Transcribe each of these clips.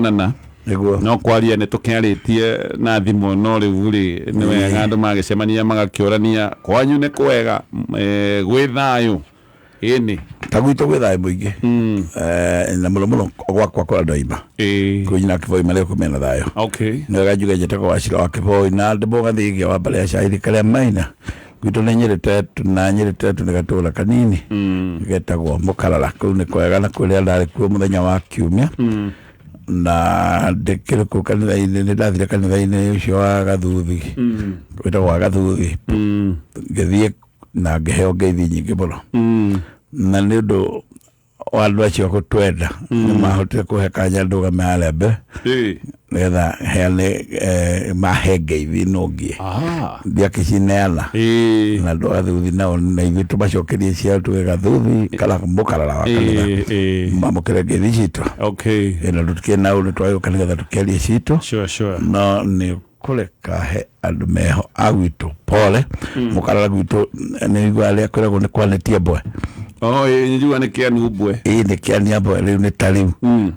Tũranonana. Nĩguo. No kwaria nĩ tũkĩarĩtie na thimũ, no rĩu rĩ, nĩ wega andũ magĩcemania magakĩũrania kwanyu nĩ kwega, gwĩ thayũ. Ĩni. Ta gwitũ gwĩ thayũ mũingĩ. Na mũno mũno gwakwa kũrĩa ndoima. Kwĩ nyina Kĩboi marĩa kũ mena thayũ. Nĩ wega njuge njĩtagwo Wachira wa Kĩboi na ndĩ mũgathigia wa mbarĩ ya Cairi karĩa Maina. Gwitũ nĩ Nyĩrĩ Tetu na Nyĩrĩ Tetu nĩ gatũra kanini getagwo Mũkarara. Kũu nĩ kwega na kũrĩa ndarĩ kuo mũthenya wa Kiumia. Na ndĩkĩrĩ kũu kanitha-inĩ, nĩ ndathire kanitha-inĩ ũcio wa Gathuthi, wĩtagwo wa Gathuthi. Ngĩthiĩ na ngĩheo ngeithi nyingĩ mũno. Na nĩ ũndũ wa andũ acio gũtwenda, nĩ mahotire kũhe kanya ndũgame harĩa mbere nĩgetha heane, mahe ngeithi no ngie ndiakĩcineana. Na andũ a Gathuthi nao na ithuĩ tũmacokerie ciao tuge Gathuthi kana Mũkarara wa kanitha mamũkĩre ngeithi citũ. Na tũtikĩrĩ na ũndũ twagĩũka nĩgetha tũkĩarie citũ. Sure, sure. No nĩ kũreka he andũ meho a gwitũ pole. Mũkarara gwitũ nĩ igua arĩa kwĩragwo nĩ kwanĩtie mbwe. Oh, ĩ, njigua nĩ kĩanu mbwe. Ĩĩ, nĩ kĩania mbwe. Rĩu nĩ ta rĩu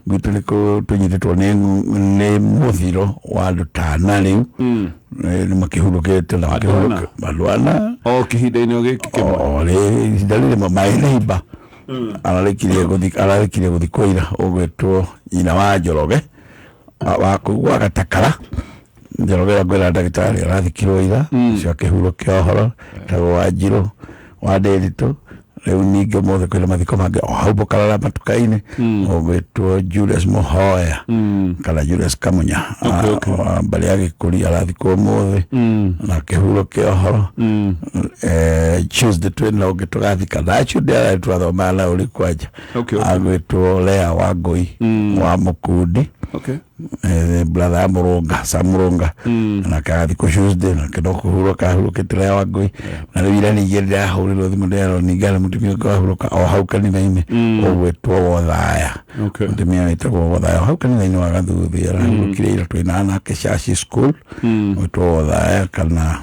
gwitũ nĩ tũnyitĩtwo nĩ mũthiro wa andũ ta ana rĩu. Nĩ makĩhurũkĩte na Andũ ana? Makĩhurũka andũ ana. O kĩhinda-inĩ o gĩkĩ kĩmwe? O rĩ ihinda rĩrĩ maĩ nĩ imba ararĩkirie gũthikwo ira, ũgwĩtwo nyina wa Njoroge wa kũu gwa Gatakara. Njoroge ũrĩa ngwĩra ndagĩtarĩ arathikirwo ira, ũcio akĩhurũkia ũhoro tagwo wa Njirũ wa Ndĩritũ. Rĩu ningĩ ũmũthĩ kwĩna mathiko mangĩ o hau Mũkarara matuka-inĩ, ũgwĩtwo Julius Mũhoya kana Julius Kamunya wa mbarĩ ya Gĩkũri arathikwo ũmũthĩ na akĩhurũkia ũhoro. Tuesday twĩna ũngĩ tũgathika na acio ndĩararĩ twathomaga na ũrĩ kwanja, agwĩtwo Lea Wangũi wa Mũkundi, brother ya Mũrũnga, Sam Mũrũnga, nake agathikwo Tuesday, nake no kũhurũka ahurũkĩte Lea Wangũi. Na rĩu ira ningĩ ndĩrahũrĩrwo thimũ ndĩrerwo ningĩ harĩ mũtumia ũngĩ wahurũka o hau kanitha-inĩ ũgwĩtwo Wothaya. Mũtumia wĩtagwo Wothaya o hau kanitha-inĩ wa Gathuthi arahurũkire ira, twĩna nake Shashi School, gwĩtwo Wothaya kana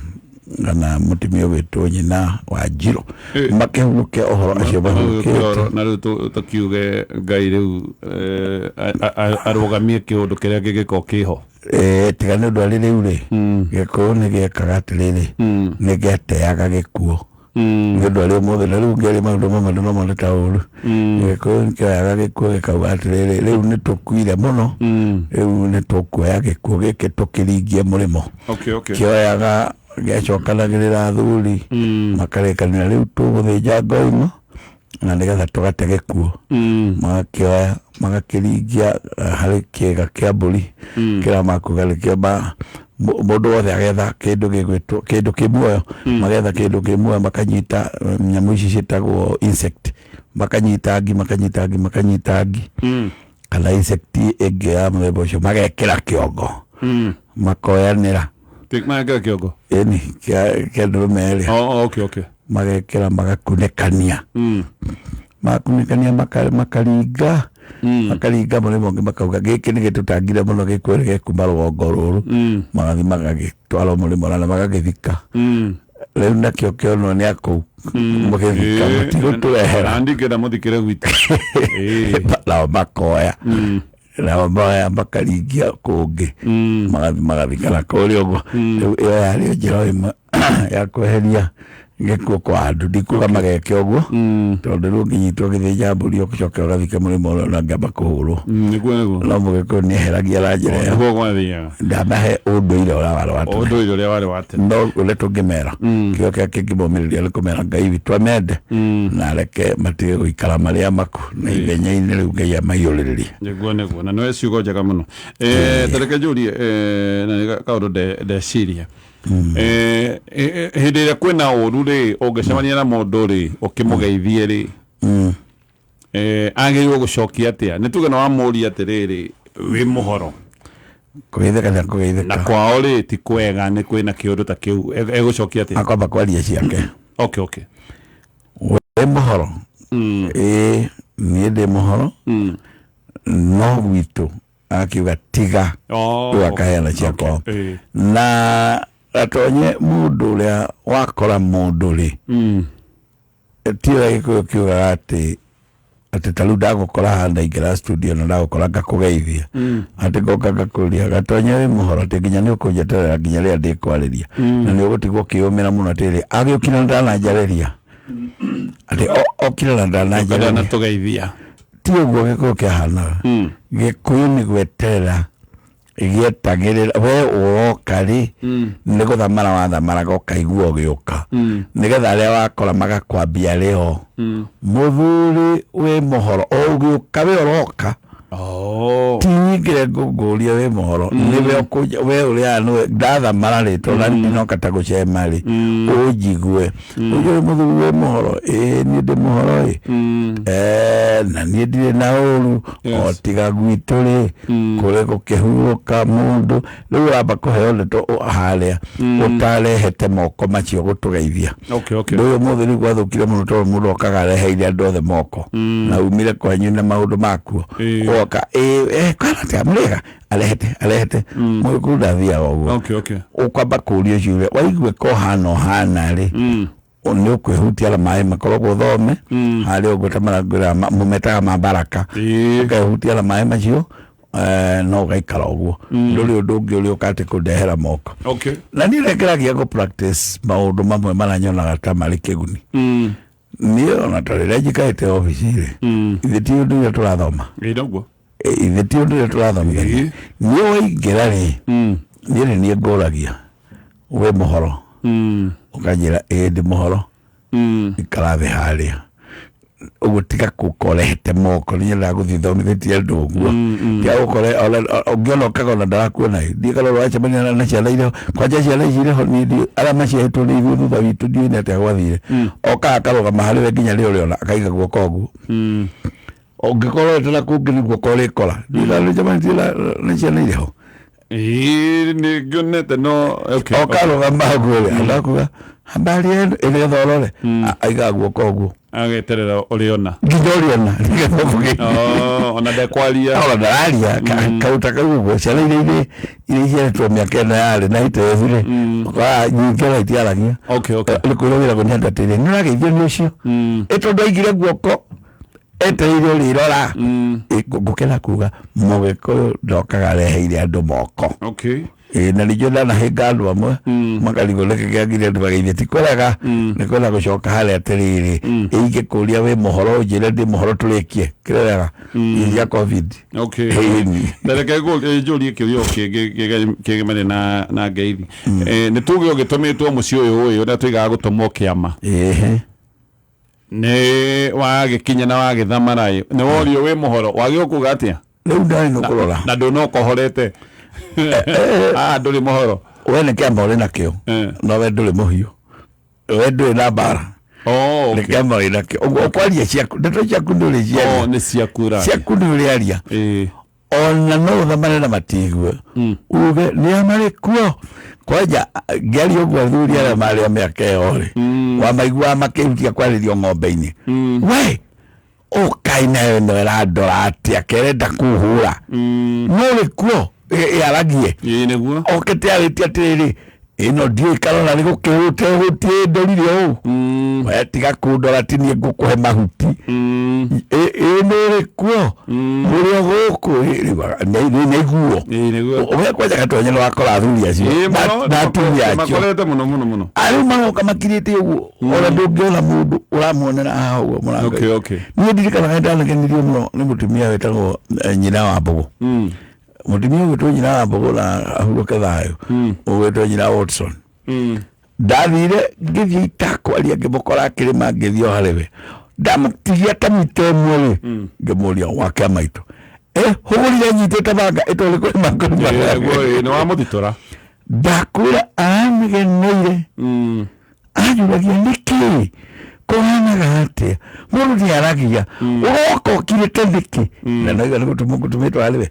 mũtumia ũgwĩtwo nyina wa Njirũ. Makĩhurũke ũhoro acio mahurũkĩte. Na rĩu tũkiuge Ngai rĩu arũgamie kĩũndũ kĩrĩa kĩngĩkorwo kĩho. Tiga nĩ ũndũ arĩ rĩu rĩ, gĩkũyũ nĩ gĩekaga atĩrĩrĩ, nĩ gĩateaga gĩkuũ nĩ ũndũ arĩ ũmũthĩ na rĩu ngĩaria maũndũ mamwe andũ no mone ta ũru. Gĩkũyũ nĩ kĩoyaga gĩkuũ gĩkauga atĩrĩrĩ, rĩu nĩ tũkuire mũno, rĩu nĩ tũkuoya gĩkuũ gĩkĩ tũkĩringie mũrĩmo. Kĩoyaga gĩacokanagĩrĩra athuri makarĩkanĩra rĩu tũgũthĩnja ngoima na nĩgetha tũgate gĩkuũ. Magakĩoya magakĩringia harĩ kĩga kĩa mbũri kĩrĩa makuga nĩkĩo mũndũ wothe agetha kĩndũ gĩgwĩtwo kĩndũ kĩ muoyo, magetha kĩndũ kĩ muoyo, makanyita nyamũ ici ciĩtagwo insect, makanyita ngi, makanyita ngi, makanyita ngi kana insect ĩngĩ ya mũthemba ũcio, magekĩra kĩongo, makoyanĩra. Magekĩra kĩongo? Ĩni, kĩa ndũrũme ĩrĩa. Oh, okay. Magekĩra magakunĩkania, makunĩkania, makaringa, makaringa mũrĩmo ũngĩ, makauga gĩkĩ nĩ gĩtũtangire mũno, gĩkuũ nĩ gĩkuma rũgongo rũrũ. Magathiĩ magagĩtwara mũrĩmo na magagĩthika. Rĩu nakĩo kĩonwo nĩ akũu mũgĩthika, matigũtũrehera. Na ndingĩenda mũthikĩre gwitũ. Nao makoya, nao moya makaringia kũngĩ, magathiĩ magathikana kũrĩa ũguo. Rĩu ĩyo yarĩ njĩra ĩmwe ya kweheria gĩkuũ kwa andũ. Ndikuga mageke ũguo, tondũ rĩu ũngĩnyitwo ũgĩthĩnja mbũri ũcoke ũgathike mũrĩmo ũrĩa ũrangĩamba kũhũrwo. Nĩguo. No mũgĩkũyũ nĩ eheragia na njĩra ĩyo. Nĩguo gwathiaga. Ndanahe ũndũire ũrĩa warĩ wa tene. Ũndũire ũrĩa warĩ wa tene. No ũrĩa tũngĩmera, kĩo kĩrĩa kĩngĩmomĩrĩria nĩ kũmera Ngai witũ amende na areke matige gũikara marĩ amaku na ithenya-inĩ rĩu Ngai amaiyũrĩrĩrie. Nĩguo, na nĩwe ciugo njega mũno. Tareke njũrie, na nĩ kaũndũ ndeciria. Hĩndĩ ĩrĩa kwĩna ũru rĩ, ũngĩcemania na mũndũ rĩ, ũkĩmũgeithie rĩ, agĩrĩirwo gũcokia atĩa? Nĩ tuge na wamũria atĩrĩrĩ, wĩ mũhoro? Kũgeithĩka nĩ akũgeithĩka. Na kwao rĩ ti kwega, nĩ kwĩna kĩũndũ ta kĩu, egũcokia atĩa? Akwamba kwaria ciake. Okay. Wĩ mũhoro? Ĩĩ, niĩ ndĩ mũhoro, no gwitũ akiuga tiga. Rĩu akaheana cia kwao. Na atonye mũndũ ũrĩa wakora mũndũ rĩ, ti ũrĩa gĩkũyũ kiugaga atĩ Atĩ ta rĩu ndagũkora haha ndaingĩra studio na ndagũkora ngakũgeithia, atĩ ngoka ngakũria, "Gatonya, wĩ mũhoro?" Atĩ nginya nĩ ũkũnjeterera nginya rĩrĩa ndĩkwarĩria, na nĩ ũgũtigwo ũkĩũmĩra mũno atĩrĩ agĩũkira ndananjarĩria, atĩ okire na ndananjarĩria. Ndanatũgeithia. Ti ũguo Gĩkũyũ kĩahanaga. Gĩkũyũ nĩ gweterera gĩetagĩrĩra we ũroka rĩ, nĩ gũthamara wathamaraga ũkaigua ũgĩũka, nĩgetha arĩa wakora magakwambia rĩo, "Mũthuri, wĩ mũhoro?" O ũgĩũka we ũroka. Ti nyingĩre ngũngũrie wĩ mũhoro, nĩwe we ũrĩa nĩwe ndathamara rĩ, tondũ nani ndinoka ta gũcema rĩ, ũnjigue ũyũ, "Mũthuri, wĩ mũhoro?" "Ĩĩ, niĩ ndĩ mũhoro ĩ." "Na niĩ ndirĩ na ũru." O tiga gwitũ rĩ, kũrĩ gũkĩhurũka mũndũ rĩu ũramba kũheo ndeto harĩa ũtarehete moko macio gũtũgeithia. Ndũ ũyũ mũthĩ rĩu gwathũkire mũno, tondũ mũndũ okaga areheire andũ othe moko na umire kwanyu na maũndũ makuo. Woka, "Ĩ kwana atĩa, mũrĩega?" Arehete arehete mũgĩkũyũ ndathiaga ũguo. Ũkwamba kũũria ciũria, waigue ko hana ũhana rĩ, nĩ ũkwĩhutia na maĩ makoragwo thome harĩa ũguo ta marangwĩra mũmetaga ma baraka. Ũkehutia na maĩ macio, no ũgaikara ũguo, ndũrĩ ũndũ ũngĩ ũrĩa ũkatĩ kũndehera moko. Na niĩ nĩngeragia gũ practice maũndũ mamwe marĩa nyonaga ta marĩ kĩguni. Niĩ ona ta rĩrĩa njikarĩte obici rĩ, ithe ti ũndũ ũrĩa tũrathoma. Ĩ, noguo. Ithe ti ũndũ ũrĩa tũrathomithania. Niĩ waingĩra rĩ, niĩ nĩ niĩ ngũragia, "Wĩ mũhoro?" Ũkanjĩra, "Ĩĩ, ndĩ mũhoro." Ikara thĩ harĩa ũguo, tiga kũkorehete moko. Nĩ nyendaga gũthiĩ thomithĩtie andũ ũguo, tiga gũkore ũngĩona ũkaga ona ndarakuona ĩ. Ndiĩ kana ũracemania na ciana irĩ ho, kwanja ciana ici irĩ ho, niĩ arĩa maciarĩtwo nĩ ithuĩ thutha witũ, ndiũĩ nĩ atĩa gwathire. Okaga akarũgama harĩ we nginya rĩo ũrĩona akaiga guoko ũguo, ũngĩkorwo ũrete na kũngĩ nĩ guoko ũrĩkora. Ndiĩ kana nĩũcemanĩtie na ciana irĩ ho. Ĩ, nĩ ngĩonete no okay. Okarũgama ũguo rĩ, agakuga, "Habari yenu?" Ĩnĩgetha ũrore. Aigaga guoko ũguo. Ageterera ũrĩona. Nginya ũrĩona nĩgetha ũmũgeithie. Oh, ona ndekwaria. Ona ndararia karuta kau ũguo. Ciana iria iciarĩtwo mĩaka ĩno yarĩ na itethi rĩ, ũkoraga nyingĩ ona itiaragia. Nĩ kwĩrwo wĩragwo nĩ andũ atĩrĩ, "Nĩ ũrageithio nĩ ũcio." Ĩ tondũ aigire guoko etereire ũrĩrora. Ngũkena kuga Mũgĩkũyũ ndokaga areheire andũ moko. Ĩ, na ningĩ ndanahĩnga andũ amwe makarigwo nĩkĩ kĩagire andũ mageithie. Ti kũrega, nĩ kwenda gũcoka harĩa atĩrĩrĩ, ingĩkũria wĩ mũhoro, ũnjĩre ndĩ mũhoro, tũrĩkie kĩrega iria COVID. Ĩni. Reke njũrie kĩũria o kĩngĩ kĩgemane na ngeithi. Nĩ tuge ũgĩtũmĩtwo mũciĩ ũyũ ũyũ ũrĩa tuigaga gũtũmwo kĩama, nĩ wagĩkinya na wagĩthamara ĩ, nĩ worio wĩ mũhoro, wagĩrĩirwo kuga atĩa? Rĩu ndarĩ nĩ kũrora. Na ndũnoka ũhorete, ah, ndũrĩ mũhoro. We nĩ kĩama ũrĩ nakĩo, no we ndũrĩ mũhiũ, we ndũrĩ na mbara. Nĩ kĩama wĩ nakĩo ũguo ũkwaria ciaku, ndeto ciaku nĩ ũrĩciaria. Oh, nĩ ciaku ũraria. Ciaku nĩ ũrĩaria. Ona no ũthamane na matigue, uge nĩ marĩ kuo kwanja. Ngĩaria ũguo, athuri arĩa marĩ a mĩaka ĩyo rĩ, wamaiguaga makĩhutia kwarĩrio ng'ombe-inĩ, we ũkai nayo ĩno ĩrandora atĩa, kerenda kũhũra, no rĩ kuo ĩaragie. Ĩ, nĩguo. Okĩte arĩtie atĩrĩrĩ, ĩno ndiũĩ kana nĩ gũkĩhũte hũtie ndorire ũũ. We tiga kũndora, ti niĩ ngũkũhe mahuti. Ĩ nĩ ũrĩ kuo, mũrĩ o gũkũ. Ĩ, rĩu nĩ iguo. Ĩ, nĩguo. Ũrĩa kwanja Gatonye nĩ wakora athuri acio Ĩ, mũno. Na atumia acio makorete mũno mũno mũno. Arĩu magoka makirĩte ũguo, ona ndũngĩona mũndũ ũramuonera haha ũguo mũrango. Niĩ ndirikanaga ndanakenirio mũno nĩ mũtumia wĩtagwo nyina wa Mbũgũ. Mũtumia ũgwĩtwo nyina wa Mbũgũ, na ahurũke thayũ, ũgwĩtwo nyina Watson. Ndathire ngĩthiĩ itakwaria, ngĩmũkora akĩrĩma, ngĩthiĩ o harĩ we, ndamũtigia ta mita 1 rĩ, ngĩmũria wa kĩama itũ, hũgũrire nyitĩte banga ĩtũrĩ kũrĩma Ĩ, kũrĩma. Nĩguo, ĩ, nĩ wamũthitora. Ndakwĩra anegeneire. Anjũragia nĩkĩ kũhanaga atĩa, mũndũ nĩaragia, ũroka ũkirĩte nĩkĩ, na noiga nĩ gũtũmwo ngũtũmĩtwo harĩ we.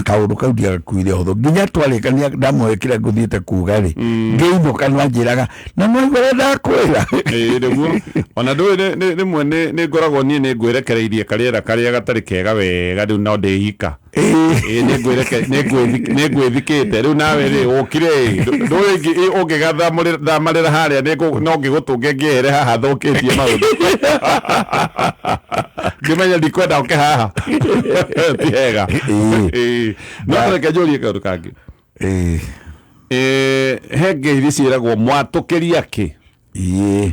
Kaũndũ kau ndiagakuire ũhũthũ nginya twarĩkania, ndamũhe kĩrĩa ngũthiĩte kuga rĩ, ngĩinũka nĩwanjĩraga na noigua ũrĩa ndakwĩra. Ĩ, nĩguo. Ona ndũĩ rĩmwe nĩ ngoragwo niĩ nĩ ngwĩrekereirie karĩera karĩa gatarĩ kega wega, rĩu no ndĩhika. Ĩ, nĩ ngwĩthikĩte rĩu, nawe rĩ ũkire ĩ, ndũĩ Ngĩmenya ndikwenda ũke haha. Ti hega. Ĩĩ. Ĩĩ. No reke njũrie kaũndũ kangĩ. Ĩĩ. He ngeithi ciĩragwo mwatũkĩria kĩ? Ĩĩ.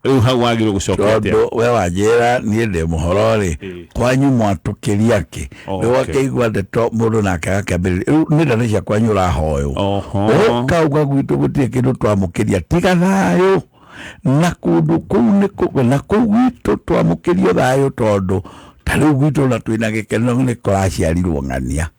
Rĩu hau wagĩrĩirwo gũcokia atĩa? Tondũ we wanjĩra niĩ ndĩ mũhoro rĩ, kwanyu mwatũkĩria kĩ? Oh, Rĩu okay. akĩigua ndeto mũndũ nake agakĩambĩrĩria rĩu nĩ ndeto cia kwanyu ũrahoywo. Oho. Ũkauga gwitũ gũtirĩ kĩndũ twamũkĩria tiga thayũ, na kũndũ kũu nĩ na kũu gwitũ twamũkĩrio thayũ, tondũ ta rĩu gwitũ na twĩna gĩkeno nĩ kũraciarirwo ng'ania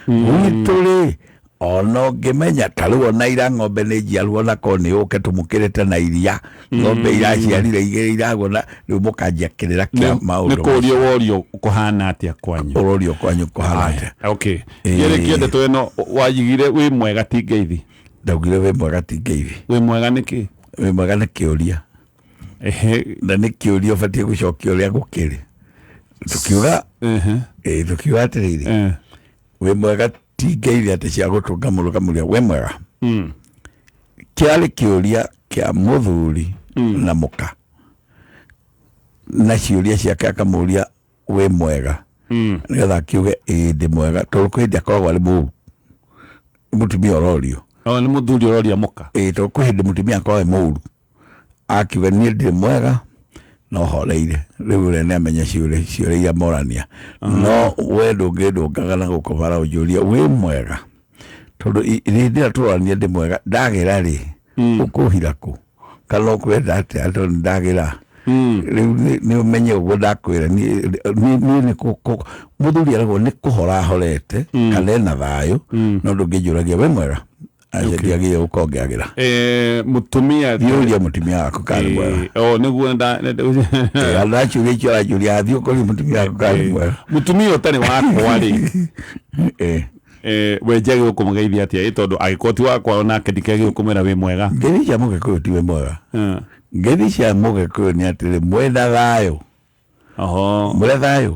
gwitũ rĩ, ona ũngĩmenya ta rĩu ona ira ng'ombe nĩ njiaru, ona korwo nĩ ũke tũmũkĩrĩte na iria ng'ombe iraciarire igĩrĩ iragwo, na rĩu mũkanjia kĩrĩra kĩa Nĩ maũndũ. kũrio worio kũhana atĩa kwanyu. Ũrorio kwanyu kũhana atĩa. Okay, ngĩrĩkia ndeto ĩno, wajigire wĩ mwega ti ngeithi? Ndaugire wĩ mwega ti ngeithi. Wĩ mwega nĩkĩ? Wĩ mwega nĩ kĩũria. Na nĩ kĩũria ũbatiĩ gũcokia ũrĩa gũkĩrĩ. Tukiuga tukiuga atĩrĩrĩ, wĩ mwega ti ngeithi atĩ cia gũtũnga mũndũ kamũria wĩ mwega. Kĩarĩ kĩũria kĩa mũthuri na mũka, na ciũria ciake akamũria wĩ mwega, nĩgetha akiuge ĩĩ ndĩ mwega, tondũ kwĩ hĩndĩ akoragwo arĩ mũru mũtumia ũrorio. O nĩ mũthuri ũroria mũka. Ĩĩ, tondũ kwĩ hĩndĩ mũtumia akoragwo arĩ mũru, akiuga niĩ ndirĩ mwega no horeire. Rĩu ũrĩa nĩ amenya ciũria ciũria iria morania, no we ndũngĩndũngaga na gũkũ bara ũnjũrie wĩ mwega, tondũ hĩndĩ ĩrĩa tũrorania ndĩ mwega, ndagĩra rĩ, ũkũhira kũ kana ũkwenda atĩa? Tondũ ndagĩra rĩu nĩ ũmenye ũguo ndakwĩra niĩ nĩ mũthuri aragwo nĩ kũhora ahorete kana ena thayũ, no ndũngĩnjũragia wĩ mwega aca, ndiagĩrĩire gũkongeagĩra. Mũtumia. Thiũria mũtumia waku kana nĩ mwega. O nĩguo Andũ aciũria icio aranjũria, athiĩ ũkorie mũtumia waku kana nĩ mwega. Mũtumia ũtarĩ wakwa rĩ, we njagĩrĩirwo kũmũgeithia atĩa? Ĩ tondũ angĩkorwo ti wakwa, onake ndikagĩrĩirwo kũmwĩra wĩ mwega. Ngeithi cia mũgĩkũyũ ti wĩ mwega. Ngeithi cia mũgĩkũyũ nĩ atĩrĩ, mwena thayũ, mũrĩ thayũ,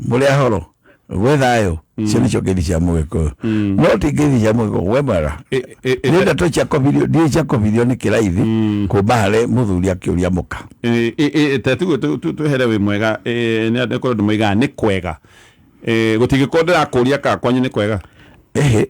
mũrĩ ahoro, gwĩ thayũ. Icio nĩcio ngeithi cia mũgĩkũyũ, no ti ngeithi cia mũgĩkũyũ wĩ mwega. Nĩ ndeto cia kobithio, ndiĩ cia kobithio nĩ kĩraithi kuma harĩ mũthuri akĩũria mũka. Tetiguo twehere wĩ mwega, nĩ korwo andũ moigaga nĩ kwega. Gũtingĩkorwo ndĩrakũria kana kwanyu nĩ kwega. Ehe,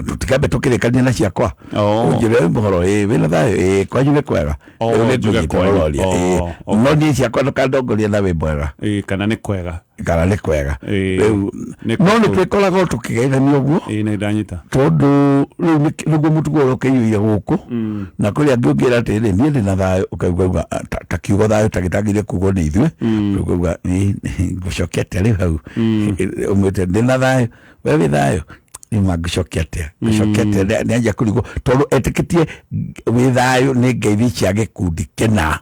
tũtikambe tũkĩrĩkania na ciakwa. Ũnjĩre wĩ mũhoro, ĩĩ wĩna thayũ, ĩĩ kwanyu nĩ kwega. Rĩu nĩ njuge ngũnyita kwanyu. ũroria, ĩĩ. No niĩ ciakwa ndũkandongoria na wĩ mwega Kana nĩ kwega. Kana nĩ kwega. Rĩu nĩ no nĩ twĩkoragwo tũkĩgeithania ũguo, Ĩ nĩ ndanyita. Tondũ rĩu nĩguo mũtugo ũrĩa ũkĩiyũire gũkũ, na kũrĩ angĩ ũngĩra atĩrĩrĩ, niĩ ndĩ na thayũ, ũkaigua ta kiugo thayũ ta gĩtagĩrĩire kugwo nĩ ithuĩ. Ũkauga ngũcokia atĩa rĩu hau ũmwĩte ndĩ na thayũ, we wĩ thayũ, nĩma ngũcokia atĩa, ngũcokia atĩa? Nĩ anjia kũrigwo tondũ etĩkĩtie wĩ thayũ nĩ ngeithi cia gĩkundi kĩna,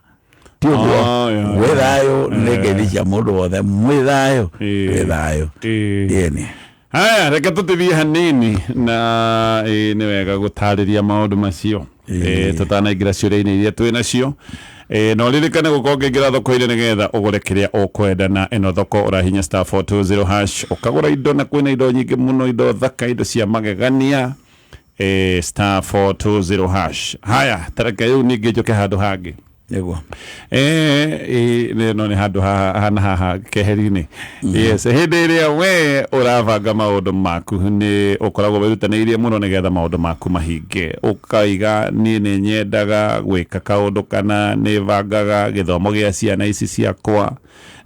ti ũguo. Wĩ thayũ nĩ ngeithi cia mũndũ wothe, mwĩ thayũ, wĩ thayũ. Ĩni. Haya, reke tũtithie hanini na nĩ wega gũtarĩria maũndũ macio tũtanaingĩra ciũria-inĩ iria twĩ nacio. Na ũririkane gũkorwo ũkĩingĩra thoko-inĩ nĩgetha ũgũre kĩrĩa ũkwenda, na ĩno thoko ũrahinya *420# ũkagũra indo, na kwĩna indo nyingĩ mũno, indo thaka, indo cia magegania. *420#. Haya, tareke rĩu ningĩ njũke handũ hangĩ. Nĩguo. No nĩ handũ haha hana haha keheri-inĩ. Yes, hĩndĩ ĩrĩa we ũrabanga maũndũ maku, nĩ ũkoragwo wĩrutanĩirie mũno nĩgetha maũndũ maku mahinge. Ũkaiga niĩ nĩ nyendaga gwĩka kaũndũ kana nĩ bangaga gĩthomo gĩa ciana ici ciakwa,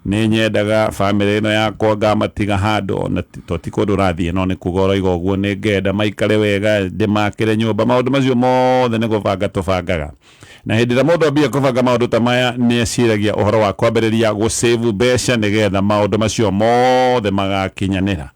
nĩ nyendaga bamĩrĩ ĩno yakwa ngamatiga handũ, na to ti kũndũ ũrathiĩ, no nĩ kuga ũroiga ũguo, nĩ ngenda maikare wega, ndĩmakĩre nyũmba. Maũndũ macio mothe nĩ gũbanga tũbangaga, na hĩndĩ ĩrĩa mũndũ ambia kũbanga maũndũ ta maya, nĩ eciragia ũhoro wa kwambĩrĩria gũsave mbeca nĩgetha maũndũ macio mothe magakinyanĩra.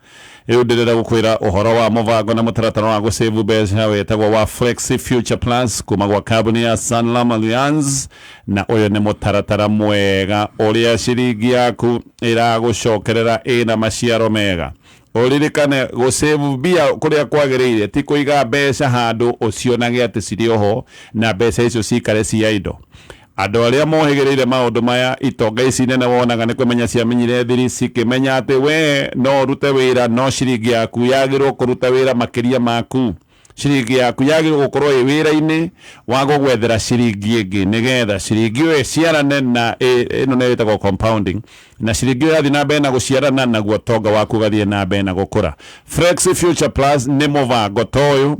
Rĩu ndĩrenda gũkwĩra ũhoro wa mũbango na mũtaratara wa gũsave mbeca wĩtagwo wa Flexi Future Plus kuma gwa kambuni ya Sanlam Alliance, na ũyũ nĩ mũtaratara mwega ũrĩa ciringi yaku ĩragũcokerera ĩna maciaro mega. Ũririkane gũsave mbia kũrĩa kwagĩrĩire ti kũiga mbeca handũ ũcionage atĩ cirĩ oho na mbeca icio cikare cia indo. Andũ arĩa mohĩgĩrĩire maũndũ maya, itonga ici nene wonaga, nĩ kũmenya ciamenyire thiri, cikĩmenya atĩ we no ũrute wĩra, no ciringi yaku yagĩrĩirwo kũruta wĩra makĩria maku. Ciringi yaku yagĩrĩirwo gũkorwo ĩ wĩra-inĩ wa gũgwethera ciringi ĩngĩ, nĩgetha ciringi ĩyo ĩciarane na ĩno nĩyo ĩtagwo compounding, na ciringi ĩyo yathiĩ na mbere na gũciarana, naguo ũtonga waku ũgathiĩ na mbere na gũkũra. Flexi Future Plus nĩ mũbango ta ũyũ,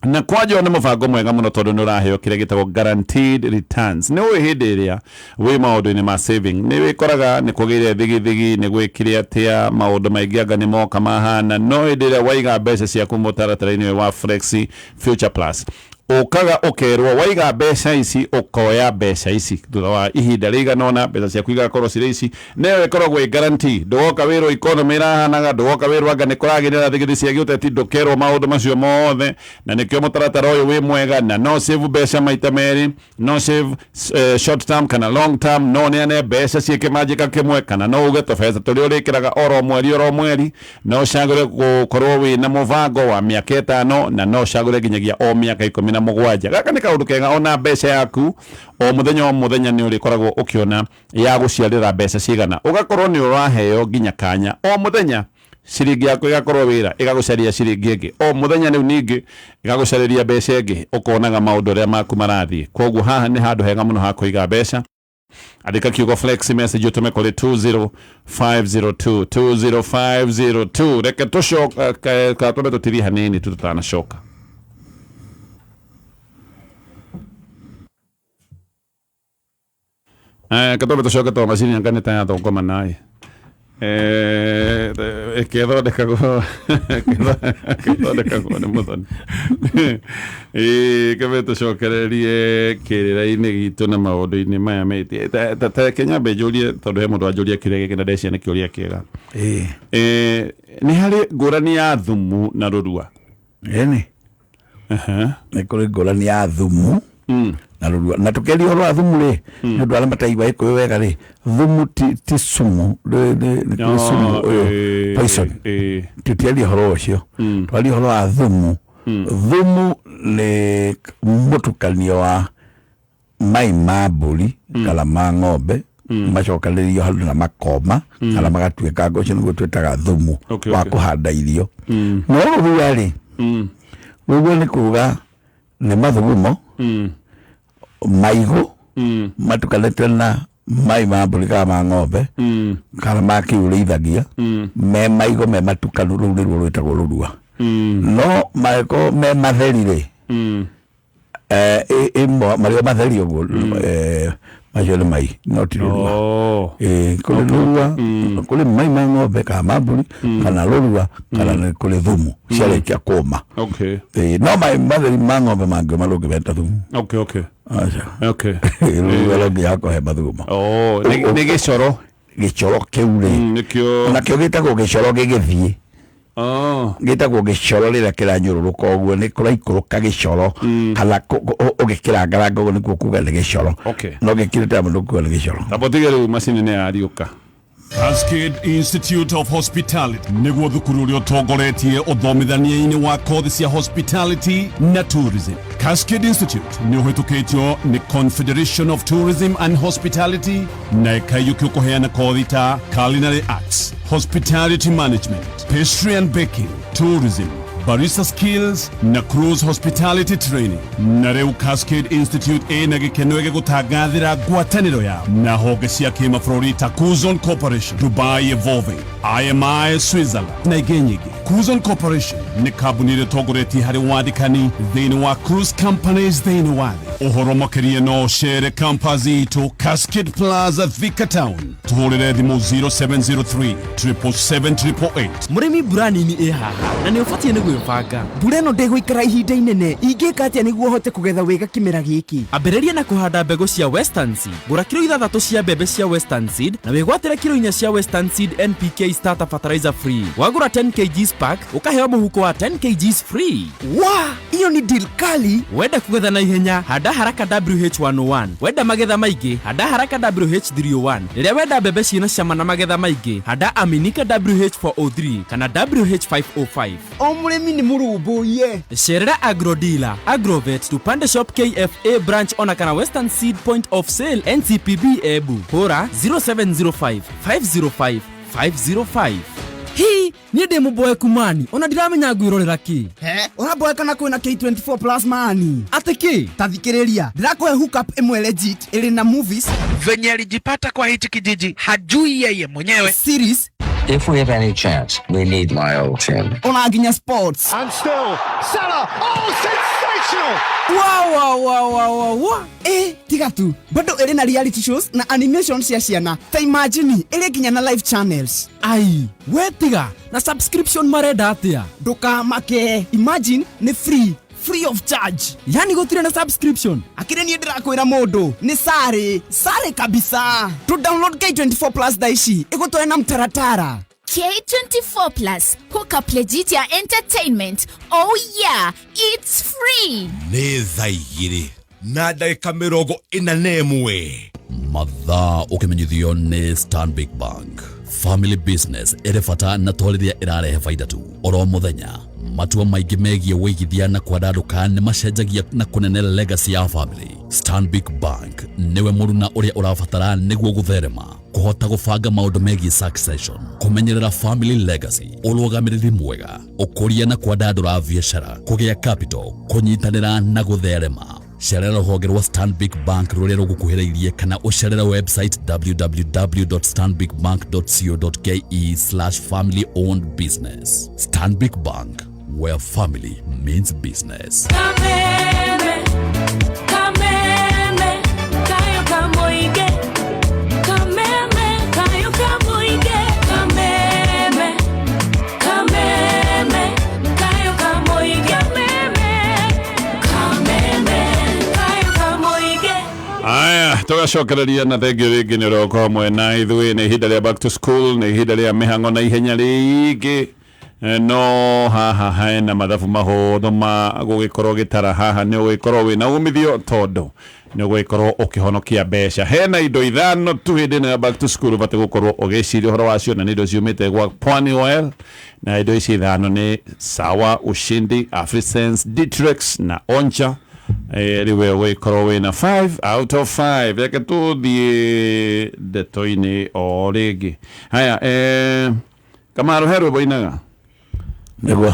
na kwanja nĩ mũbango mwega mũno tondũ nĩ ũraheo kĩrĩa gĩtagwo guaranteed returns. Nĩ ũĩ hĩndĩ ĩrĩa wĩ maũndũ-inĩ ma saving, nĩ wĩkoraga nĩ kũgĩire thigithigi, nĩ gwĩkire atĩa, maũndũ maingĩ anga nĩ moka mahana. No hĩndĩ ĩrĩa waiga mbeca ciaku mũtaratara-inĩ ũyũ wa Flexi Future Plus, ũkaga ũkerwo waiga mbeca ici, ũkoya mbeca ici thutha wa ihinda rĩigana ũna, mbeca ciaku igakorwo cirĩ ici. Nĩyo ĩkoragwo ĩ guarantee. Ndũgoka wĩrwo economy ĩrahanaga, ndũgoka wĩrwo anga nĩ kũragĩrĩra thigithigi cia gĩũteti, ndũkerwo maũndũ macio mothe. Na nĩkĩo mũtaratara ũyũ wĩ mwega, na no save mbeca maita merĩ, no save short term kana long term, no neane mbeca ciĩ kĩmanjĩka kĩmwe, kana no uge tũbeca tũrĩa ũrĩkĩraga oro mweri oro mweri. No ũcagũre gũkorwo wĩna mũbango wa mĩaka 5, na no ũcagũre nginyagia o mĩaka 17. Gaka nĩ kaũndũ kega, ona mbeca yaku o mũthenya o mũthenya nĩ ũrĩkoragwo ũkĩona ya gũciarĩra mbeca cigana, ũgakorwo nĩ ũraheo nginya kanya o mũthenya ciringi yaku ĩgakorwo wĩra ĩgagũcaria ciringi ĩngĩ o mũthenya, rĩu ningĩ ĩgagũcarĩria mbeca ĩngĩ, ũkonaga maũndũ ũrĩa maku marathiĩ. Koguo haha nĩ handũ hega mũno ha kũiga mbeca. Andĩka kiugo flex message ũtũme kũrĩ 20502, 20502. Reke tũcoka twambe tũtirie hanini tu tũtanacoka. Katwambe tũcoke to macini anga nĩ ta yathũkũma naĩ ĩkĩthondekagwo nĩ Mũthoni. Kebe tũcokererie kĩrĩra-inĩ gitũ na maũndũ-inĩ maya ta reke nyambe njũrie, tondũ he mũndũ wanjũria kĩũria gĩkĩ na ndeciria nĩ kĩũria kĩega. Nĩ harĩ ngũrani ya thumu na rũrua? Ĩni. Nĩ kũrĩ ngũrani ya thumu na rũrua. Na tũkĩaria ũhoro wa thumu rĩ, nĩ ũndũ arĩa mataigua Gĩkũyũ wega rĩ, thumu ti sumu, nĩ kũrĩ sumu ũyũ poison. Tũtiaria ũhoro ũcio, twaria ũhoro wa thumu. Thumu nĩ mũtukanio wa mai ma mbũri kana ma ng'ombe macokanĩrĩirio handũ na makoma kana magatuĩka ngo, ũcio nĩguo twĩtaga thumu wa kũhanda irio. No rũrua rĩ, rũrua nĩ kuga nĩ mathugumo maigũ matukanĩte na mai ma mbũri kana ma ng'ombe kana ma kĩũrĩithagia, me maigũ me matukanu, rũu nĩruo rwĩtagwo rũrua. No mangĩkorwo me matheri rĩ, marĩ o matheri ũguo, macio nĩ mai no ti rũrua. Kũrĩ rũrua, kũrĩ mai ma ng'ombe kana ma mbũri kana rũrua, kana nĩ kũrĩ thumu ciarĩkia kũma. No mai matheri ma ng'ombe mangĩũma ndũngĩmeta thumu. Aca. Rũrua no nginya hakorwo he mathugumo. Nĩ gĩcoro. Gĩcoro kĩu rĩ, nĩkĩo nakĩo gĩtagwo gĩcoro gĩgĩthiĩ. Gĩtagwo gĩcoro rĩrĩa kĩranyũrũrũka ũguo, nĩ kũraikũrũka gĩcoro, kana ũgĩkĩrangaranga ũguo nĩkuo kuga nĩ gĩcoro. No gĩkirĩte mũno kuga nĩ gĩcoro. Tambotige rĩu macini nĩ yariũka. Cascade Institute of Hospitality nĩguo thukuru ũrĩa ũtongoretie ũthomithania-inĩ wa kothi cia hospitality na tourism. Cascade Institute nĩ ũhĩtũkĩtio nĩ Confederation of Tourism and Hospitality na ĩkaiyũkio kũheana kothi ta culinary arts, hospitality management, pastry and baking, tourism, barista skills na cruise hospitality training. Na rĩu Cascade Institute ĩna gĩkeno gĩgũtangathĩra ngwatanĩro yao na honge cia kĩmabũrũri ta Kuzon Corporation, Dubai Evolving, IMI Switzerland na ingĩ nyingĩ. Kuzon Corporation nĩ kambuni ĩrĩa ĩtongoretie harĩ wandĩkani thĩinĩ wa cruise companies thĩinĩ wa thĩ. Ũhoro makĩria no ũcere campus itũ Cascade Plaza, Thika Town. Tũhũrĩre thimũ 0703 777 888. Mũrĩmi, mbura nini ĩ haha na nĩ ũbatiĩ nĩ gwĩbanga. Mbura ĩno ndĩgũikara ihinda inene, ingĩka atĩa nĩguo hote kũgetha wega kĩmera gĩkĩ? Ambĩrĩria na kũhanda mbegũ cia Western Seed. Gũra kiro 6 cia mbembe cia Western Seed na wĩgwatĩre kiro 4 cia Western Seed NPK starter fertilizer free. Wagũra 10 kgs pack ũkaheo mũhuko wa 10 kgs free. Wa, iyo ni deal kali. Wenda kũgetha na ihenya, handa haraka WH101. Wenda magetha maingĩ, handa haraka WH301. Rĩrĩa wenda mbembe ciĩna cama na magetha maingĩ, handa Aminika WH403 kana WH505. O mũrĩmi nĩ mũrũmbũiye. Cerera Agrodealer, Agrovet, Tupande Shop KFA branch ona kana Western Seed Point of Sale NCPB Ebu. Hũra 0705 505 505. Hi, niĩ ndĩ mũboeku mani, ona ndiramenya ngwĩrorera kĩ. He, ũraboeka na kwĩna K24 Plus mani. Atĩ kĩ? Ta thikĩrĩria, ndĩrakũhe hookup ĩmwe legit ĩrĩ na movies, Venye alijipata kwa hichi kijiji hajui yeye mwenyewe. Series, If we have any chance, we need my old team. Ona nginya sports. And still, Salah. Oh, sensational! Wa wa wa wa wa wa. Ĩ, tiga tu, bado ĩrĩ na reality shows na animation cia ciana. Ta imagine, ĩrĩ nginya na live channels. Ai, we tiga, na subscription marenda atĩa? Ndũkamake, imagine nĩ free, free of charge. Yani gũtirĩ na subscription? Akĩrĩ niĩ ndĩrakwĩra mũndũ nĩ sare sare kabisa. To download K24 Plus thaa ici ĩgũtware na mtaratara. K24 Plus, hookup legit ya entertainment. Oh yeah, it's free. Nĩ thaa 2:41. Mathaa ũkĩmenyithio nĩ Stanbic Bank. Family business ĩrĩ bata na to rĩrĩa ĩrarehe baida tu. Oro mũthenya matua maingĩ megiĩ wĩigithia na kwandandũka nĩ macenjagia na kũnene legacy ya family. Stanbic Bank nĩwe mũruna ũrĩa ũrabatara nĩguo gũtherema, kũhota gũbanga maũndũ megiĩ succession, kũmenyerera family legacy, ũrũgamĩrĩri mwega, ũkũria na kwandandũra biacara, kũgĩa capital, kũnyitanĩra na gũtherema. Cerera rũhonge rwa Stanbic Bank rũrĩa rũgũkuhĩrĩirie kana ũcerere website www.stanbicbank.co.ke/family owned business. Stanbic Bank, where family means business. Kameme, kameme, kayo kamoige. Kameme, kayo kamoige. Kameme, kameme, kayo kamoige. Kameme, kameme, kayo kamoige. Aya, tũgacokereria na thengio rĩngĩ nĩ ũroko hamwe na ithuĩ. Nĩ ihinda rĩa back to school, nĩ ihinda rĩa mĩhang'o na ihenya rĩingĩ. No haha hena mathabu mahũthũ ma gũgĩkorwo gĩtara. Haha nĩ ũgĩkorwo wĩna umithio tondũ nĩ ũgũgĩkorwo ũkĩhonokia mbeca. Hena indo ithano tu hĩndĩ ĩno ya back to school ũbatiĩ gũkorwo ũgĩciria ũhoro wacio, na nĩ indo ciumĩte gwa Pwani Oil, na indo ici ithano nĩ Sawa, Ushindi, Afrisense, Ditrex na Oncha. Rĩu we ũgĩkorwo wĩna 5 out of 5. Reke tũthiĩ ndeto-inĩ o rĩngĩ. Haya, Kamaru, he rwĩmbo inaga. Nĩguo.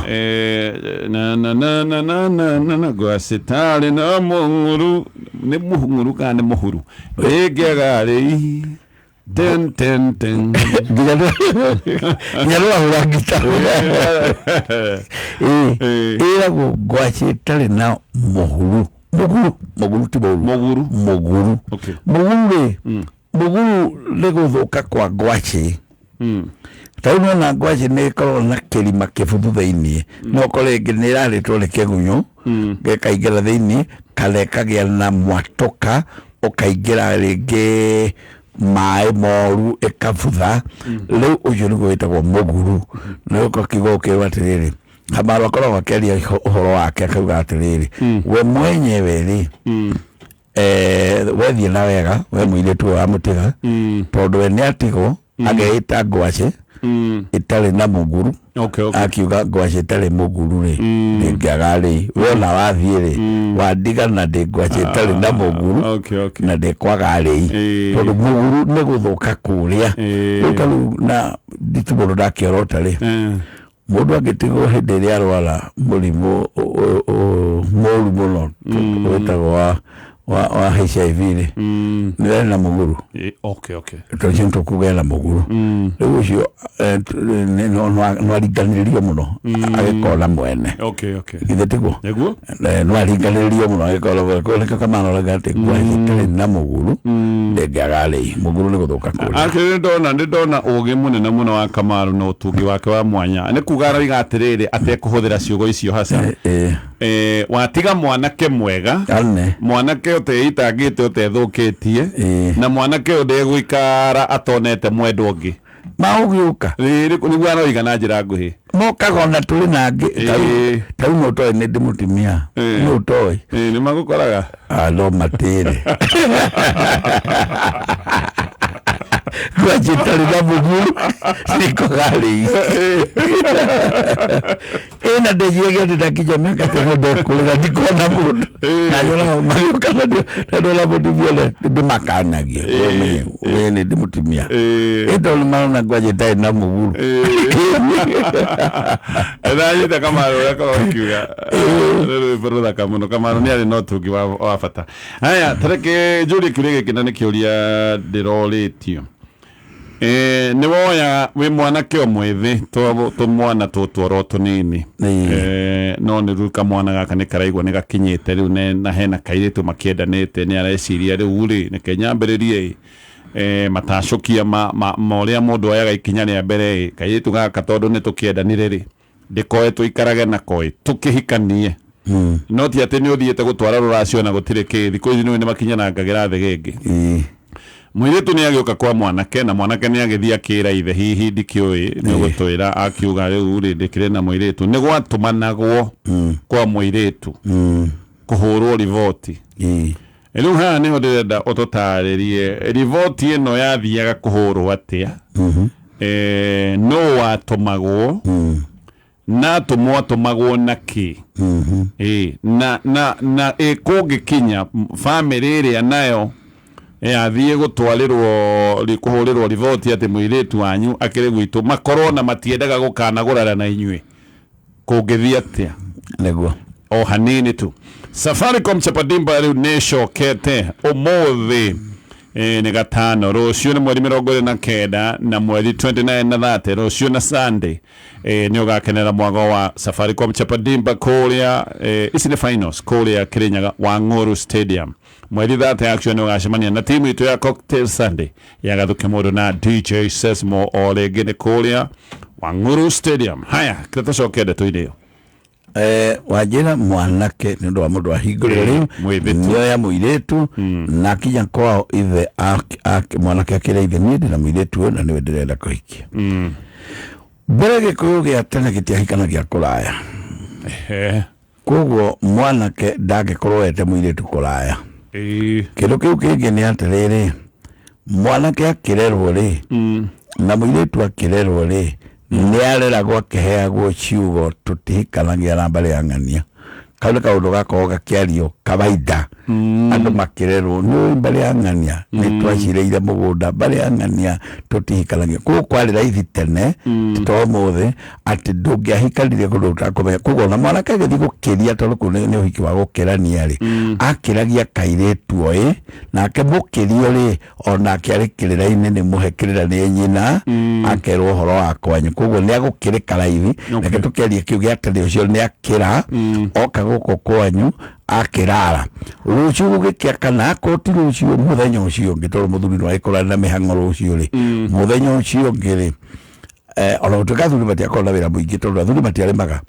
Na na na na na na na na gwacitari na mũng'uru, nĩ mũng'uru kana nĩ mũhuru rĩngĩaga rĩ ten ten ten. Nginya nĩwahũra ngita. Ĩragwo ngwacĩ ĩtarĩ na mũhuru. Mũguru, mũguru ti mũhuru. Mũguru. Mũguru. Okay. Mũguru rĩ, mũguru nĩ gũthũka kwa ngwacĩ. Ta rĩu nĩwona ngwacĩ nĩ ĩkoragwo na kĩrima kĩbuthu thĩiniĩ, no ũkore ĩngĩ nĩ ĩrarĩtwo nĩ kĩgunyũ gĩkaingĩra thĩiniĩ kana ĩkagĩa na mwatũka ũkaingĩra rĩngĩ maĩ moru ĩkabutha. Rĩu ũcio nĩguo wĩtagwo mũguru. Na rĩu ũkakiuga ũkĩrwo atĩrĩrĩ, Kamaru akoragwo akĩaria ũhoro wake akauga atĩrĩrĩ, we mwenyewe rĩ, wethiĩ na wega we mũirĩtu ũyũ wamũtiga, tondũ we nĩ atigwo ageĩta ngwacĩ ĩtarĩ na mũguru. Okay. Akiuga ngwacĩ ĩtarĩ mũguru rĩ, ndĩngĩaga rĩ, we ona wathiĩ rĩ, wandiga na ndĩ ngwacĩ ĩtarĩ na mũguru. Okay. Na ndĩkwaga rĩ, tondũ mũguru nĩ gũthũka kũrĩa. Rĩu tarĩu na nditu mũndũ ndakĩorota rĩ, mũndũ angĩtigwo hĩndĩ ĩrĩa arwara mũrimũ mũru mũno wĩtagwo wa HIV rĩ, nĩ na mũguru. Okay. Tondũ tũkugĩa na mũguru. Rĩu ũcio no aringanĩrĩrio mũno agĩkona mwene. Okay. Githĩ tiguo? Nĩguo? No aringanĩrĩrio mũno agĩkona mwene. Koguo nĩkĩo Kamano arauga atĩ ngwacĩ ĩtarĩ na mũguru ndĩngĩaga rĩ, mũguru nĩ gũthũka kũrĩa. Akĩrĩ nĩ ndona ũgĩ mũnene mũno wa Kamaru na ũtungi wake wa mwanya. Nĩ kuga aroiga atĩrĩrĩ atekũhũthĩra ciugo icio haca. Watiga mwanake mwega, Ane. mwanake ũteitangĩte, ũtethũkĩtie, na mwanake ũyũ ndegũikara atonete mwendwa ũngĩ. Maũgĩũka. Nĩguo aroiga na njĩra nguhĩ. Mokaga ona tũrĩ na angĩ. Ta rĩu no ũtoĩ nĩ ndĩ mũtumia. No ũtoĩ. Nĩ magũkoraga? Ah, no matĩrĩ. Ngwacĩ itarĩ na mũguru nĩko garĩ ĩna ndĩnjiragia atĩ ndakinya mĩaka teno ndekũrĩra ndikona mũndũ na nyonaga magĩũka na ndona mũtumia ũrĩa ndĩmakanagia ũmenye nĩ ndĩ mũtumia ĩ tondũ marona ngwacĩ itarĩ na mũguru. Ndanyita Kamaru ũrĩa akorwo akiuga nĩ rwĩmbo rũthaka mũno. Kamaru nĩ arĩ na ũtungi wa bata. Haya, tareke njũrie kĩũria gĩkĩ na nĩ kĩũria ndĩrorĩtio. Nĩ woya wĩ mwanake o mwĩthĩ, tũmwana tũtũ oro tũnini, no nĩ rĩu kamwana gaka nĩ karaigua nĩ gakinyĩte rĩu na hena kairĩtu makĩendanĩte, nĩ areciria rĩu rĩ reke nyambĩrĩrie matacũkia ma ũrĩa mũndũ oyaga ikinya rĩa mbere ĩ kairĩtu gaka tondũ nĩ tũkĩendanire rĩ ndĩkoe tũikarage nako ĩ tũkĩhikanie, no ti atĩ nĩ ũthiĩte gũtwara rũracio na gũtirĩ kĩ thikũ ici nĩ makinyanangagĩra thĩ gĩngĩ. Mũirĩtu nĩ agĩũka kwa mwanake na mwanake nĩ agĩthiĩ akĩra ithe hihi ndikĩũĩ nĩ ũgũtwĩra akiuga rĩu rĩ ndĩkĩrĩ na mũirĩtu nĩ gwatũmanagwo kwa mũirĩtu kũhũrwo riboti. Rĩu haha nĩho ndĩrenda ũtũtarĩrie riboti ĩno yathiaga kũhũrwo atĩa, no watũmagwo na tũmwo atũmagwo na kĩ, na kũngĩkinya bamĩrĩ ĩrĩa nayo yathiĩ gũtwarĩrwo kũhũrĩrwo riboti atĩ mũirĩtu wanyu akĩrĩ gwitũ makorwo na matiendaga gũkanagũrara na inyuĩ kũngĩthiĩ atĩa? Nĩguo o hanini tu. Safaricom Chapadimba rĩu nĩ ĩcokete ũmũthĩ nĩ gatano, rũciũ nĩ mweri 29 na mweri 29 na 30, rũciũ na Sunday nĩ ũgakenera mwago wa Safaricom Chapadimba kũrĩa ici nĩ finals kũrĩa Kirinyaga Wang'ũrũ Stadium. Mweri 30 actually nĩ ũgacemania na timu itũ ya Cocktail Sunday ya Gathuke Mũndũ na DJ Sesmo o rĩngĩ nĩ kũrĩa Wang'ũrũ Stadium. Haya, kĩrĩa tũcoke ndeto-inĩ ĩyo. Wanjĩra mwanake nĩ ũndũ wa mũndũ ahingũrĩre rĩu nĩoya mũirĩtu na akinya kwao ithe mwanake akĩra ithe niĩ ndĩna mũirĩtu ũyũ na nĩwe ndĩrenda kũhikia. Mbere Gĩkũyũ gĩa tene gĩtiahikanagia kũraya, koguo mwanake ndangĩkorwo ete mũirĩtu kũraya. Kĩndũ kĩu kĩngĩ nĩ atĩrĩrĩ, mwanake akĩrerwo rĩ na mũirĩtu akĩrerwo rĩ nĩ areragwo akĩheagwo ciugo tũtihikanagia na mbarĩ ya ng'ania. Kau nĩ kaũndũ gakoragwo gakĩario kawaida andũ makĩrerwo nĩ mbarĩ ya ng'ania nĩ twacirĩire mũgũnda, mbarĩ ya ng'ania tũtihikanagia. Koguo kwarĩ raithi tene ti ta ũmũthĩ atĩ ndũngĩahikanire kũndũ ũtakũmenya. Koguo ona mwanake agĩthiĩ gũkĩria tondũ kũu nĩ ũhiki wa gũkĩrania rĩ, akĩragia kairĩtu oĩ nake mũkĩrio rĩ onake arĩ kĩrĩra-inĩ nĩ mũhe kĩrĩra nĩ nyina akerwo ũhoro wa kwanyu. Koguo nĩ agũkĩrĩka raithi. Reke tũkĩarie kĩu gĩa tene ũcio nĩ akĩra oka gũkũ kwanyu akĩrara rũciũ gũgĩkĩa kana akorwo ti rũciũ mũthenya ũcio ũngĩ tondũ mũthuri no agĩkorwo arĩ na mĩhang'o rũciũ rĩ mũthenya ũcio ũngĩ rĩ ona gũtuĩka athuri matiakorwo na wĩra mũingĩ tondũ athuri matiarĩmaga,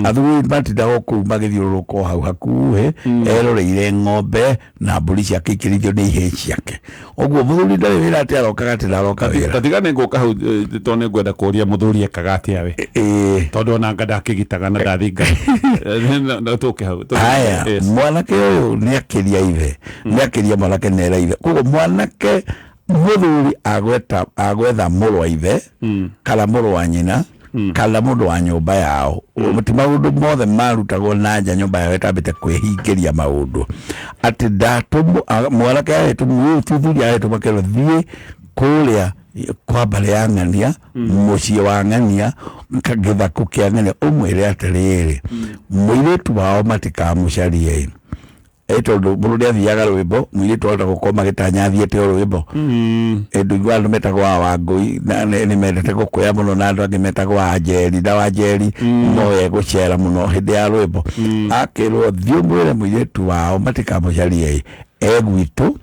athuri matindaga kũu magĩthiũrũrũka o hau hakuhĩ eroreire ng'ombe na mbũri ciake ikĩrĩithio nĩ ihĩĩ ciake. Ũguo mũthuri ndarĩ wĩra atĩ arokaga atĩ ndaroka wĩra. Tatiga nĩ ngũka hau tondũ nĩ ngwenda kũria mũthuri ekaga atĩa we, tondũ ona anga ndakĩgitaga na ndathingaga. Tũke hau. Haya, mwanake ũyũ nĩ akĩria ithe, nĩ akĩria mwanake nĩ era ithe. Koguo mwanake mũthuri agwetha mũrũ wa ithe kana mũrũ wa nyina kana mũndũ wa nyũmba yao. Ti maũndũ mothe marutagwo na nja nyũmba yao ĩtambĩte kwĩhingĩria maũndũ atĩ ndatũmwo mwanake ahetwo mũthuri ahetwo makerwo thiĩ kũrĩa kwa mbarĩ ya ng'ania mũciĩ wa ng'ania gĩthakũ kĩa ng'ania ũmwĩre atĩrĩrĩ mũirĩtu wao matikamũcarie tondũ mũndũ nĩathiaga rwĩmbo mũirĩtu ahota gũkorwo magĩtanya athiĩte o rwĩmbo. Ndũigua andũ metagwo a Wangũi nĩ mendete gũkũya mũno na andũ angĩ metagwo a Njeri na Wanjeri no egũcera mũno hĩndĩ ya rwĩmbo. Akĩrwo thiĩ ũmwĩre mũirĩtu wao matikamũcarie e gwitũ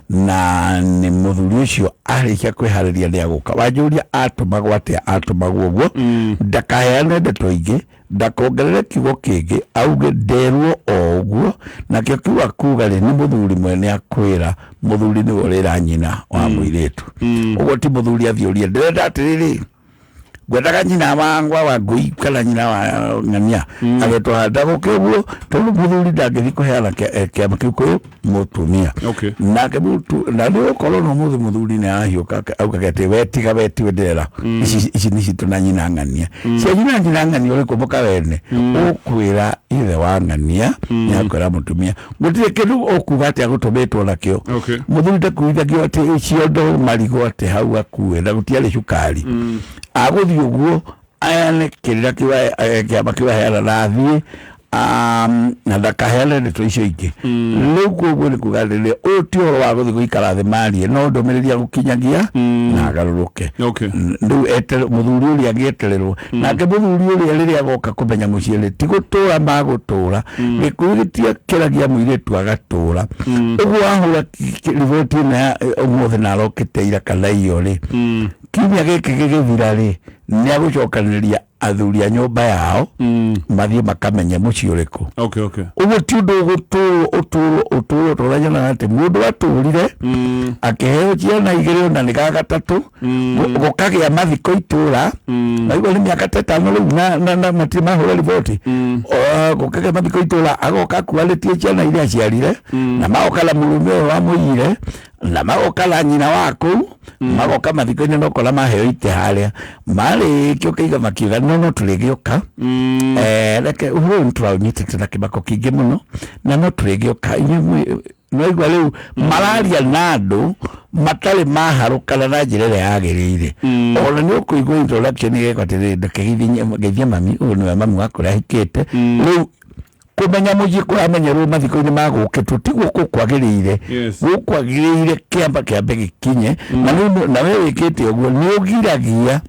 na nĩ mũthuri ũcio arĩkia kwĩharĩria nĩ agũka. Wanjũria atũmagwo atĩa? Atũmagwo ũguo ndakaheane ndeto ingĩ, ndakongerere kiugo kĩngĩ, auge nderwo o ũguo nakĩo kiugo akuga rĩ nĩ mũthuri mwene akwĩra, mũthuri nĩwe ũrĩra nyina wa mũirĩtu. Ũguo ti mũthuri athiĩ ũrie ndĩrenda atĩrĩrĩ Ngwendaga nyina wangwa wa ngui kana nyina wa ng'ania agetwo ndagũke ũguo, tondũ mũthuri ndangĩthiĩ kũheana kĩama kĩu kwĩ mũtumia. Nake mũtu na nĩ ũkorwo no mũthĩ mũthuri nĩ ahiũka augage atĩ we tiga we tiwe ndĩrera ici nĩ citũ na nyina ng'ania cia nyina ng'ania ũrĩkũ mũkawene ũkwĩra ithe wa ng'ania nĩ akwĩra mũtumia gũtirĩ kĩndũ ũkuga atĩ agũtũmĩtwo nakĩo. Mũthuri ndakuithagio atĩ ciondo marigũ atĩ hau akue na gũtiarĩ cukari. Agũthiĩ ũguo ayane kĩrĩra kĩu kĩama kĩu aheana na athiĩ na ndakaheane ndeto icio ingĩ. Rĩu koguo nĩ kuga atĩrĩrĩ, ũyũ ti ũhoro wa gũthiĩ gũikara thĩ marie, no ndũmĩrĩri agũkinyagia na agarũrũke. Rĩu mũthuri ũrĩa agĩetererwo nake mũthuri ũrĩa rĩrĩa agoka kũmenya mũciĩ rĩ, ti gũtũra magũtũra. Gĩkũyũ gĩtiakĩragia mũirĩtu agatũra. Ũguo ahũra riboti ĩno ya ũmũthĩ na arokĩte ira kana iyo rĩ, kiumia gĩkĩ gĩgĩthira rĩ, nĩ agũcokanĩrĩria athuri a nyũmba yao mathiĩ makamenye mũciĩ ũrĩkũ. Ũguo ti ũndũ ũgũtũrwo ũtũrwo tũranyona atĩ mũndũ atũrire akĩheo ciana igĩrĩ ona nĩ ga gatatũ gũkagĩa mathiko itũra naigua nĩ mĩaka ta ĩtano rĩu na matirĩ mahũra riboti. Gũkagĩa mathiko itũra agoka akuarĩtie ciana iria aciarire na magoka na mũrũme ũyũ wamũiyire na magoka na nyina wa kũu magoka mathiko-inĩ na ũkora maheo itĩ harĩa marĩkia ũkaiga makiuga no tũrĩgĩũka reke ũhoro ũyũ nĩtũraũnyitĩte na kĩmako kĩingĩ mũno na no tũrĩgĩũka inyuĩ nĩwaigua rĩu mararia na andũ matarĩ maharũkana na njĩra ĩrĩa yagĩrĩire. Ona nĩ ũkũigua introduction ĩgekwo atĩrĩrĩ, ndũkĩgeithie mami ũyũ nĩwe mami wa kũrĩa ahikĩte. Rĩu kũmenya mũciĩ kũramenyerwo mathiko-inĩ magũkĩtwo tiguo gũkwagĩrĩire. Gũkwagĩrĩire kĩamba kĩambe gĩkinye na we wĩkĩte ũguo nĩ ũgiragia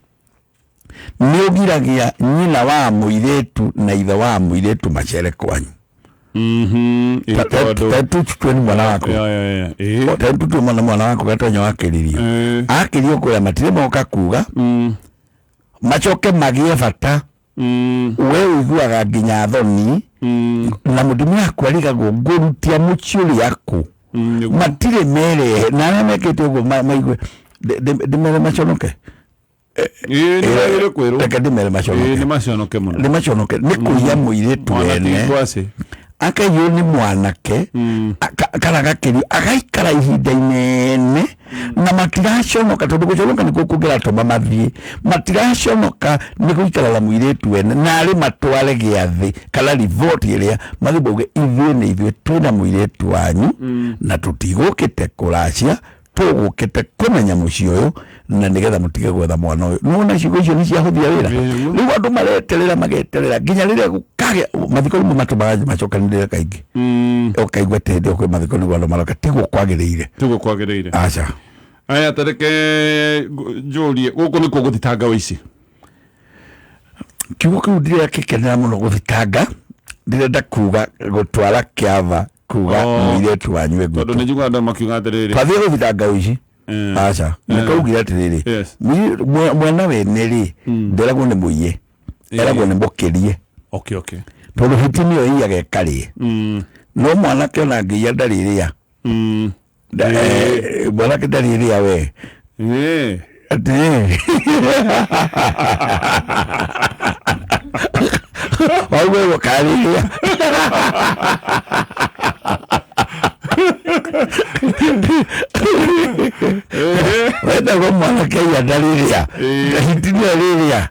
nyina wa mũirĩtu na ithe wa mũirĩtu macere kwanyu. Tutue nĩ mwana waku tutue mwana waku gatonya wakĩririo akĩrio kũrĩa matirĩ moka kuga macoke magĩe bata. We ũiguaga nginya thoni na mũtumia aku arigagwo ngũrutia mũciĩ ũrĩa kũ matirĩ merehe na arĩa mekĩte ũguo maigue ndĩmere maconoke. Reke ndĩmere maconoke nĩ maconoke nĩ kũiya mũirĩtu wene akaiywo nĩ mwanake kana gakĩrio agaikara ihinda inene na matiraconoka tondũ gũconoka nĩkuo kũngĩratũma mathiĩ. Matiraconoka nĩ gũikara na mũirĩtu wene na arĩ matware gĩathĩ kana riboti ĩrĩa mathiĩ mauge ithuĩ nĩ ithuĩ twĩna mũirĩtu wanyu na tũtigũkĩte kũracia tũgũkĩte kũmenya mũciĩ ũyũ na nĩgetha mũtige gwetha mwana ũyũ. Nĩwona ciugo icio nĩ ciahũthia wĩra. Rĩu andũ mareterera mageterera nginya rĩrĩa gũkagĩa mathiko nĩmo matũmaga macokanĩrĩre kaingĩ. Ũkaigua atĩ hĩndĩ ĩyo kwĩ mathiko nĩguo andũ maroka. Tiguo kwagĩrĩire. Tiguo kwagĩrĩire. Aca. Aya tareke njũrie gũkũ nĩkuo gũthitanga ũici. Kiugo kĩu ndirakĩkenera mũno gũthitanga, ndĩrenda kuga gũtwara kĩava kuga mũirĩtu wanyu ĩ Tondũ nĩ njiguaga andũ makiuga atĩrĩrĩ twathiĩ gũthitanga ũici. Aca nĩkaugire atĩrĩrĩ mwena wene rĩ nderagwo nĩ mũiye eragwo nĩ mũkĩrie. Tondũ hiti nĩyo ĩiyaga ĩkarĩe no mwanake ona angĩiya ndarĩrĩa. Mwanake ndarĩrĩa we atĩ waigua karĩrĩa. Wendagwo mwanake aiya ndarĩrĩa hiti nĩyo ĩrĩrĩa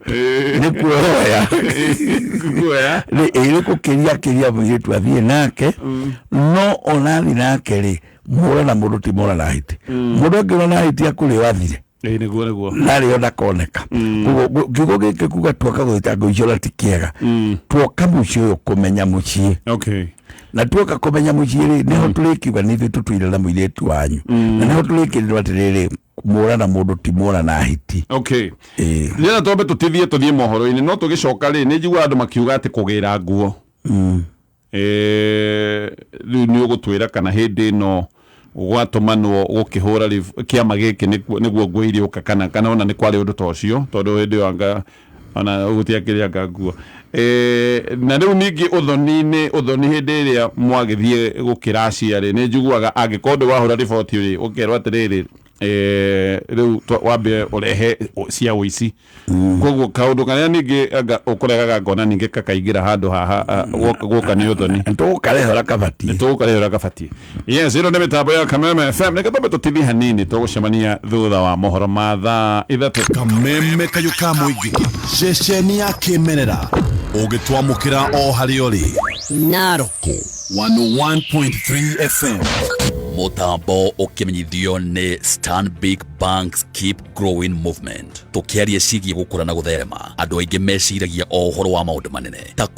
nĩ kuoya ĩrĩ gũkĩria kĩria mũirĩtu athiĩ nake no ona athiĩ nake rĩ mũra na mũndũ ti mũra na hiti. Mũndũ angĩũra na hiti akũrĩo athire narĩo ndakoneka. Koguo kiugo gĩkĩ kuga tuoka gũthitanga ũici ona ti kĩega. Tuoka mũciĩ ũyũ kũmenya mũciĩ. Na tuoka kũmenya mũciĩ rĩ nĩho tũrĩkiuga nĩ ithuĩ tũtũire na mũirĩtu wanyu na nĩho tũrĩkĩrĩrwo atĩrĩrĩ mũra na mũndũ ti mũra na hiti. Rĩrĩa twambe tũtithie tũthiĩ mohoro-inĩ no tũgĩcoka rĩ nĩ njiguaga andũ makiuga atĩ kũgĩra nguo rĩu nĩ ũgũtwĩra kana hĩndĩ ĩno gwatũmanwo gũkĩhũra kĩama gĩkĩ nĩguo nguo irĩũka kana ona nĩ kwarĩ ũndũ ta ũcio tondũ hĩndĩ ĩyo anga ona gũtiakĩrĩ anga nguo. Na rĩu ningĩ ũthoni-inĩ ũthoni hĩndĩ ĩrĩa mwagĩthiĩ gũkĩracia rĩ nĩ njiguaga angĩkorwo ndĩ wahũra riboti rĩ ũkerwo atĩrĩrĩ Rĩu wambe ũrehe cia ũici. Koguo kaũndũ karĩa ningĩ anga ũkũregaga ngona ningĩ kakaingĩra handũ haha, gũka nĩ ũthoni. Tũgũkarehe ũrĩa kabatiĩ. Tũgũkarehe ũrĩa kabatiĩ. Yes, ĩno nĩ mĩtambo ya Kameme FM. Reke twambe tũtithie hanini, tũgũcemania thutha wa mohoro ma thaa 3. Kameme kayũ ka mũingĩ, ceceni ya kĩmerera ũgĩtwamũkĩra o harĩa ũrĩ. Narok. 101.3 FM. Mũtambo ũkĩmenyithio nĩ Stanbic Banks Keep Growing Movement. Tũkĩaria ciĩgiĩ gũkũra na gũtherema, andũ aingĩ meciragia o ũhoro wa maũndũ manene ta